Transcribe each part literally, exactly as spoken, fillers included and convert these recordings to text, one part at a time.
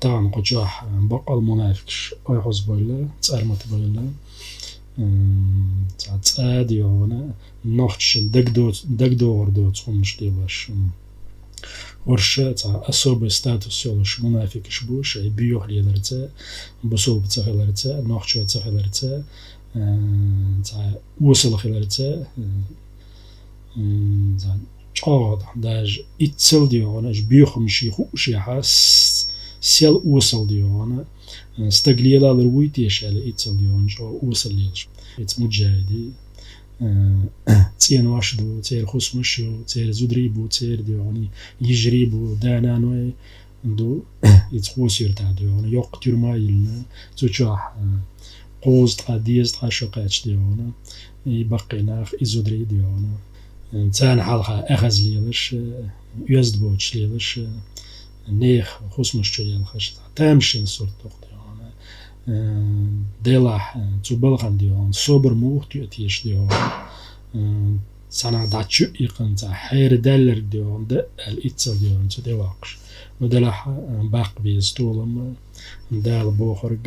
Тахан кху чохь баккъал мунафикъаш ойхьаз бойла, цӀармат бойла. М, цхьа цӀа а дегӀана, нохчашна дагадоц-, дагадогӀур доцу хӀуманаш делаш. М. Уьш цхьа особый статус йолуш мунафикъаш бу, шайн боьха леларца, бусулба ца хиларца, нохчо ца хиларца, м, цхьа осал хиларца, м, м, цхьа чӀогӀа даже иццал дегӀана, уьш боьха хӀуманаш хууш яхьа, с-, сел осал дегӀана, м, стаг лелалур вуй теша аьлла, иццал дегӀана чӀогӀа осал лелаш. Ица муджахӀиди, м, цӀенош ду, церан хӀусамаш ю, церан зударий бу, церан дегӀана йижарий бу, да-наной ду, иза Хьоса-Юьртахь дегӀана, йоккха тюрьма йиллина, цу чохь, а, кхузткъа, дезткъа шо кхаьчна дегӀана, и баккхий нах, и зударий дегӀана. Царна хьалха эхаза лелаш, оьзда боцуш лелаш, нехан хӀусамаш чу лелхаш, тамашийна сурт доккху дегӀана. Делахь, цу балхана дегӀана, собар муха тоьа теша дегӀана. Цхьанхьа дӀа чу а иккхина, цхьа хьерадаьлларг дегӀана, дан аьлла, иццал дегӀана цу тӀе ваккхаш. Ну, делахь, баккха беза толам, Дала бохург,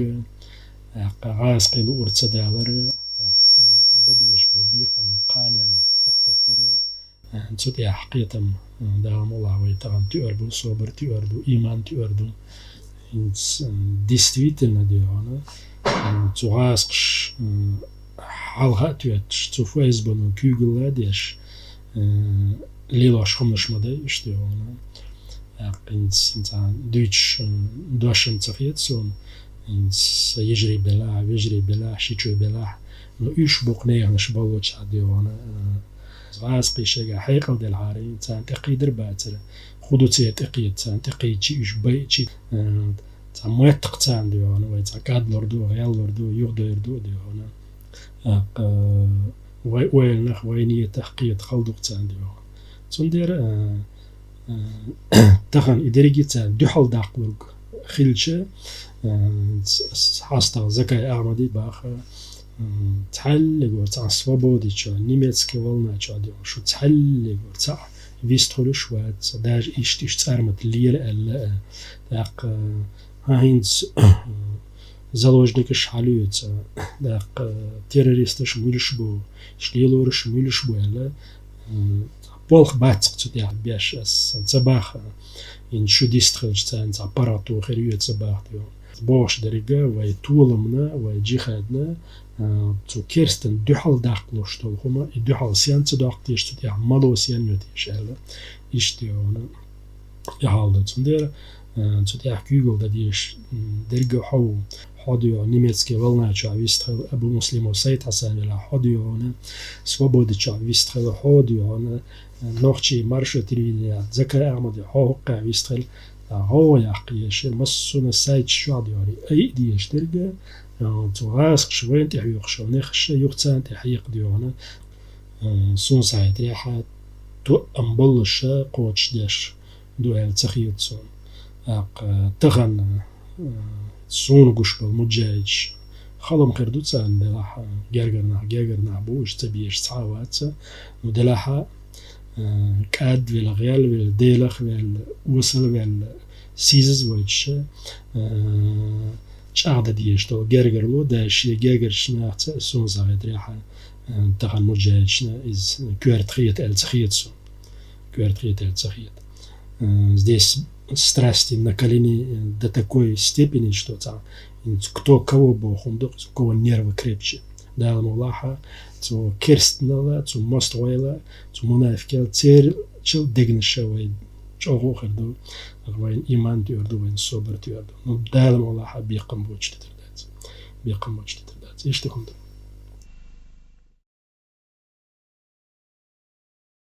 тӀаккха гӀазкхий луур ца далар, тӀаккха и бан безаш болу бекхам кханенна тӀехь таттар, цу тӀехь кхетам, Дала мукъ лахь, вай тахана туьар бу, собар туьар ду, иман туьар ду. ХӀинца, м, действительно дегӀана, м, цу гӀазкхаша, м, хьалха а тоьттуш, цу ФСБ-но куьйгалла а деш, м, лелош хӀуманаш ма дай уьш дегӀана. ТӀаккха хӀинца, хӀинца дуьйцуш, м, дош-м ца хета суна, хӀинца сан йижарий белахь, вежарий белахь, шичой белахь, но уьш бу-кх неханаш баллочохь дегӀана, м, гӀазкхий шайга хьекъал делахьара, царна тӀекхийдар бацара. ХӀун ду церан тӀекхета, царна тӀекхийчи, уьш байчи, м, цхьа моттакх царна дегӀана, вай цхьа кӀадлур ду, гӀеллур ду, юхадойр ду дегӀана. ТӀаккха вай ойланах, вай нийтах кхета хала ду-кх царна дегӀана. Цундела, а, а, тахана и дерриге царна дуьхьал даккхалург хилча, а, ц-, ц-, хьастагӀа Закай Ахьмади баха, м, цхьаьллигора цхьана свободи чохь, немецкий волна чохь дегӀана, шу цхьаьллигора цхьаъ вистхуьлуш вац, даже иштта уьш цӀармат лела аьлла, а, тӀаккха, хӀан хӀинца, заложникаш хьалоьцу, тӀаккха террористаш муьлш бу, уьш лелораш муьлш бу аьлла, м, болх бац-кх цу тӀехь беш ас сан ца баха, хӀинца шу дистхилча царна цхьа паргӀато хир ю ца баха тӀе. Бохуш дерг вай толамна, вай джихадна, а, цу керстан дуьхьал даккхалуш долу хӀума, и дуьхьал сен ца доккху теша цу тӀехь, мало сен ю теша аьлла. Иштта дегӀана и хьал ду. Цундела, а, цу тӀехь куьйгалла дан дезаш, м, дерг а хьо ву, хьо дегӀана немецкий волна чохь вистхила, Абу Муслимов Сайд-Хьасан велахь, хьо дегӀана свободи чохь вистхила, хьо дегӀана нохчий Маршо телевиденехь Закай Ахьмади, хьо хӀоккхехь вистхила, а, гӀовгӀа яккха езаш, массо а сайташ чохь дегӀана, ай а дезаш дерг а, а, цу гӀазкхаша вайна тӀе хьоькхуш йолу нехаш а юха царна тӀе хьекха дегӀана. М, суна схьахетарехь, тоам боллуш кхочушдеш ду аьлла ца хета суна. ТӀаккха тахана, м, суна гуш болу муджахӀидаш хала-м хир ду царна, делахь, гергара нах, гергара нах бу, уьш ца безаш цхьа а вац. Ну, делахь, м, кӀадвелла, гӀелвелла, Делах велла, осал велла, сийсаз войтуш, м, чӀагӀдан дезаш долу гергарло, даже шен гергарчу нахаца, суна схьахетарехь, тахана муджахӀидашна иза коьрта хета аьлла ца хета суна. Коьрта хета аьлла ца хета. Э, здесь страсти накалены, э, до такой степени, что там, кто кого боху, у кого нервы крепче. Дала мукъ лахь, цу керстанала, цу мостагӀойла, цу мунафикъел, церан чул дегнаша вай чӀогӀа хир ду, вайн иман туьар ду, вайн собар туьар ду. Ну, Дала мукъ лахь, бекхам боцуш дитар дац. Бекхам боцуш дитар дац. Иштта хӀума ду.